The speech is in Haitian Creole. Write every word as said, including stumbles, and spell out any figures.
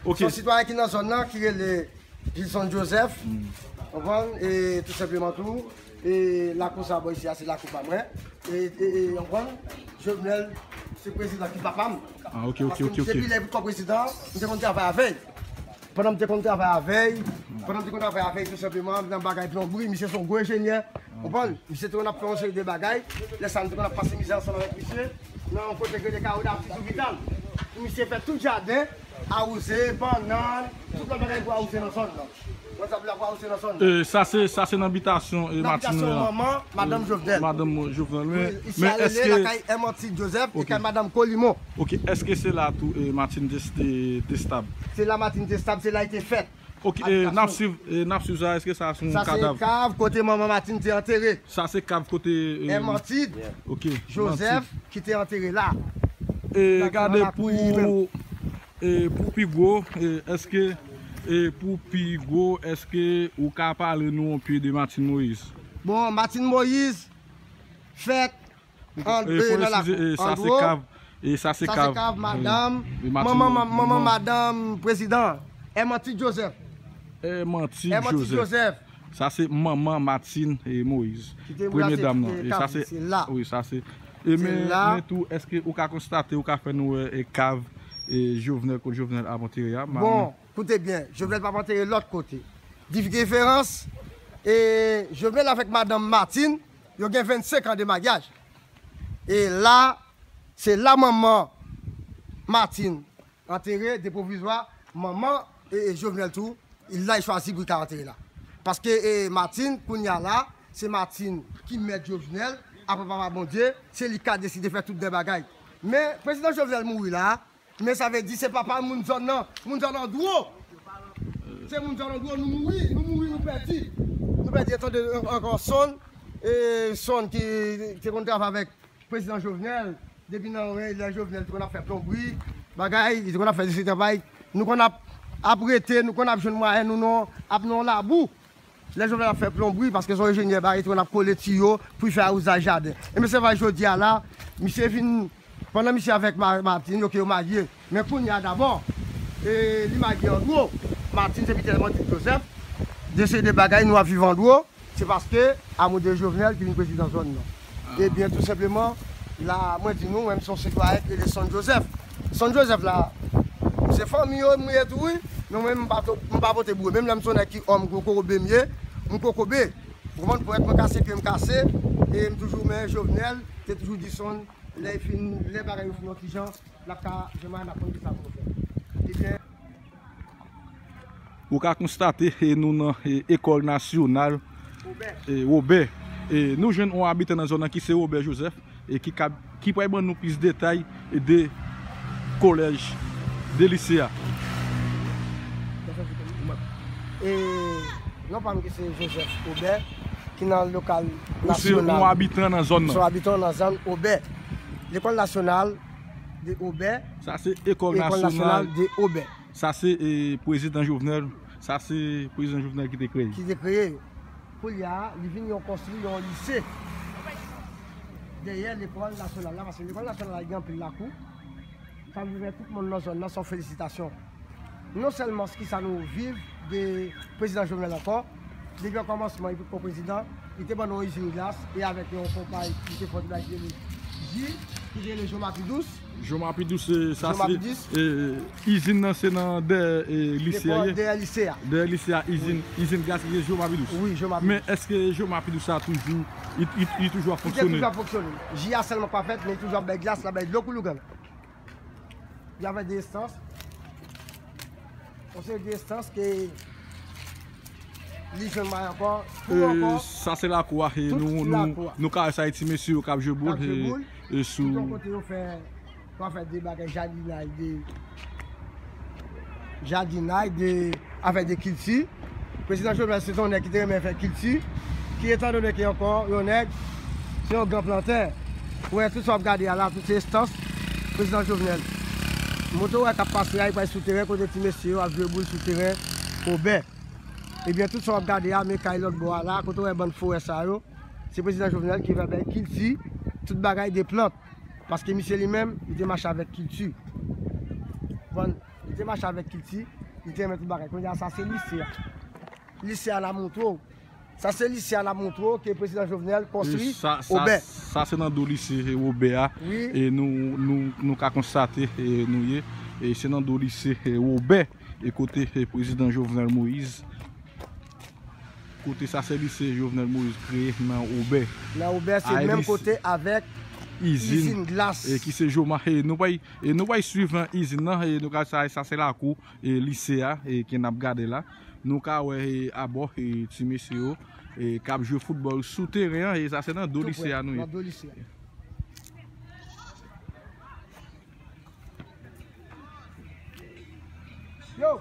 Ok. Se yon sitwayen ki nan zòn nan ki rele Gilson Joseph. Konprann? E tou senpleman tou, e lakou sa bò isi a, se lakou pa mwen. E, e, e, konprann? Jovenel, se prezidan ki papa m. Ah, ok, ok, ok, ok. Paske depi lè li poko prezidan, m te konn travay avè l. Pandan m te konn travay avè l, pandan m te konn travay avè l, tou senpleman, nan bagay plonbri, misye se yon gwo enjenyè. Konprann? Misye te konn ap fè yon seri de bagay. Lè sa, nou te konn ap pase mizè ansanm avèk misye. Nan yon kote ki rele Kawo Dati sou Vital. Pou misye fè tout jaden, awoze, bannann, tout lòt bagay pou awoze nan zòn nan. Mwen sa pou awoze nan zòn nan. E, sa se, sa se nan bitasyon, e, Martine la. Nan bitasyon manman, madanm Jovenel. Madanm Jovenel. Men, wi, isi men a rele èske lakay Hermantide Joseph e kay madanm Colimon. Ok, èske se la tou, e, Martine te, te, te stab? Se la Martine te stab, se la li te fèt. Ok, e, n ap swiv, e, n ap swiv sa, èske sa se yon kadav? Sa se kav kote manman Martine te antere. Sa se kav kote, e, Hermantide Joseph ki te antere la. E, gade pou, e, pou pi gwo, e, èske, e, pou pi gwo, èske ou ka pale nou yon pye de Martine Moïse? Bon, Martine Moïse fèt an, e, nan lakou, e, sa se kav, e, sa se kav madanm, manman, manman madanm prezidan, Hermantide Joseph. Hermantide Joseph. Sa se manman Martine, e, Moïse. Premye dam nan. E sa se, wi, sa se. E men, men tou, èske ou ka konstate, ou ka fè nou wè, e, kav, e, Jovenel, kot Jovenel ap antere a? Bon, koute byen, Jovenel p ap antere lòt kote. Diferans, e, Jovenel avèk madanm Martine, yo gen vennsenk an de maryaj. E la, se la manman Martine antere de pwovizwa, manman, e, e, Jovenel tou, la li chwazi pou li ka antere la. Paske, e, Martine, kounye a la, se Martine ki mèt Jovenel, apre papa Bondye, se li ki ka deside fè tout de bagay. Men, prezidan Jovenel mouri la, men sa vle di se papa moun zòn nan, moun zòn nan dwo. Se moun zòn nan dwo, nou mouri, nou mouri, nou pèdi. Nou pèdi, tande ankò Son, e, Son ki te konn travay avèk prezidan Jovenel, depi nan, lè Jovenel te konn ap fè plonbri, bagay, li te konn ap fè sesi travay, nou konn ap, ap rete, nou konn ap jwenn mwayen nou nan, ap nan labou. Lè Jovenel ap fè plonbri, paske se yon enjenyè, bagay, li te konn ap kole tiyo pou l fè awozay jaden. Ebyen, se vre jodi a la, misye vin, pandan misye avèk Ma-, Martine, yo ke yo marye. Men kounye a dabò, e, li marye an dwo. Martine se pitèl Hermantide Joseph. De se de bagay nou ap viv an dwo. Se paske Amode Jovenel ki vin prezidan zòn nan. Ebyen, tou senpleman, la, mwen di nou, mwen, m se yon sitwayen ki rele Son Joseph. Son Joseph la, se fanmi yo m ye tou, wi. Men mwen, m pa to-, m pa pote boure. Menm lè m se yon nèg ki òm gwo kokobe m ye, m kokobe. Ou konprann, ponyèt mwen kase, pye m kase, e m toujou, men Jovenel te toujou di Son, lè l fin, lè bagay yo fin yon ti jan, l ap ka, jan m a, n ap konn kisa pou nou fè. Ebyen, Ou ka konstate, e, nou nan, e, Ekòl Nasyonal, e, Wobè. E, nou jwenn yon abitan nan zòn nan ki se Wobè Joseph, e ki ka, ki pral ban nou plis detay de kolèj, de lise a. E, non pa m ki se Joseph Wobè, ki nan lokal nasyonal. Ou se yon abitan nan zòn nan? Se yon abitan nan zòn Wobè. Lekòl nasyonal de Wobè. Sa se Ekòl Nasyonal de Wobè. Sa se, e, prezidan Jovenel, sa se prezidan Jovenel ki te kreye. Ki te kreye yo. Kounye a, li vin yon konstwi yon lise dèyè lekòl nasyonal la, paske lekòl nasyonal la gen anpil lakou. Sa vle fè tout moun nan zòn nan se yon felisitasyon. Non sèlman kisa nou viv de prezidan Jovenel ankò, depi an kòmansman, li potko prezidan, li te ban nou yon izin glas, e avèk yon konpay ki te fè ti bagay ki rele Ji, ki te rele Jo Mapidous. Jo Mapidous, e, sa se, e, izin nan se nan dèyè, e, lise a ye? Dèyè lise a. Dèyè lise a, izin, izin glas ki rele Jo Mapidous. Wi, Jo Mapidous. Men èske Jo Mapidous sa toujou, li, li, li toujou ap fonksyone? Li toujou ap fonksyone. Ji a sèlman pa fèt, men li toujou ap bay glas, l ap bay dlo kou lougan. Li avèk de estans. Yon seri de estans ke li jwenn may ankò. Tou ankò. E, sa se lakou a, e, nou, nou, nou ka wè sa, e ti mesye yo k ap jwe boul, e, e, sou. Tout yon kote yo fè, yo fè de bagay jadinay, de jadinay, de afè de kilti. Prezidan Jovenel se te yon nèg ki te renmen fè kilti, ki etandone ke ankò yon nèg se yon gran plantè. Ou wè tout sa w ap gade a la, tout se estans prezidan Jovenel. Moto w wè k ap pase a, li pral sou teren kote ti mesye yo ap jwe boul sou teren Wobè. Ebyen, tout sa w ap gade a, men kay lòt bò a la, kote w wè bann forè sa yo, se prezidan Jovenel ki fè bay kilti, tout bagay de plant. Paske misye li menm, li te mache avèk kilti. Konprann? Li Te mache avèk kilti, li te renmen tout bagay. Kounye a, sa se lise a. Lise a n ap montre w. Sa se lise a n ap montre w ke prezidan Jovenel konstwi Obè. Sa se nan do lise Obè a. Wi. E nou, nou, nou ka konstate e nou ye. E se nan do lise Obè. E kote e prezidan Jovenel Moïse. Kote sa se lise Jovenel Moïse kreye nan Obè. Nan Obè, se menm kote avèk izin glas. E ki se Joma. E nou pral, e nou pral swiv nan izin nan. E nou ka sa, sa se lakou e lise a e ke n ap gade la. Nou ka wè e abò e ti mesye yo e k ap jwe foutbòl sou teren an. E sa se nan do lise a nou ye. Nan do lise a. Yo!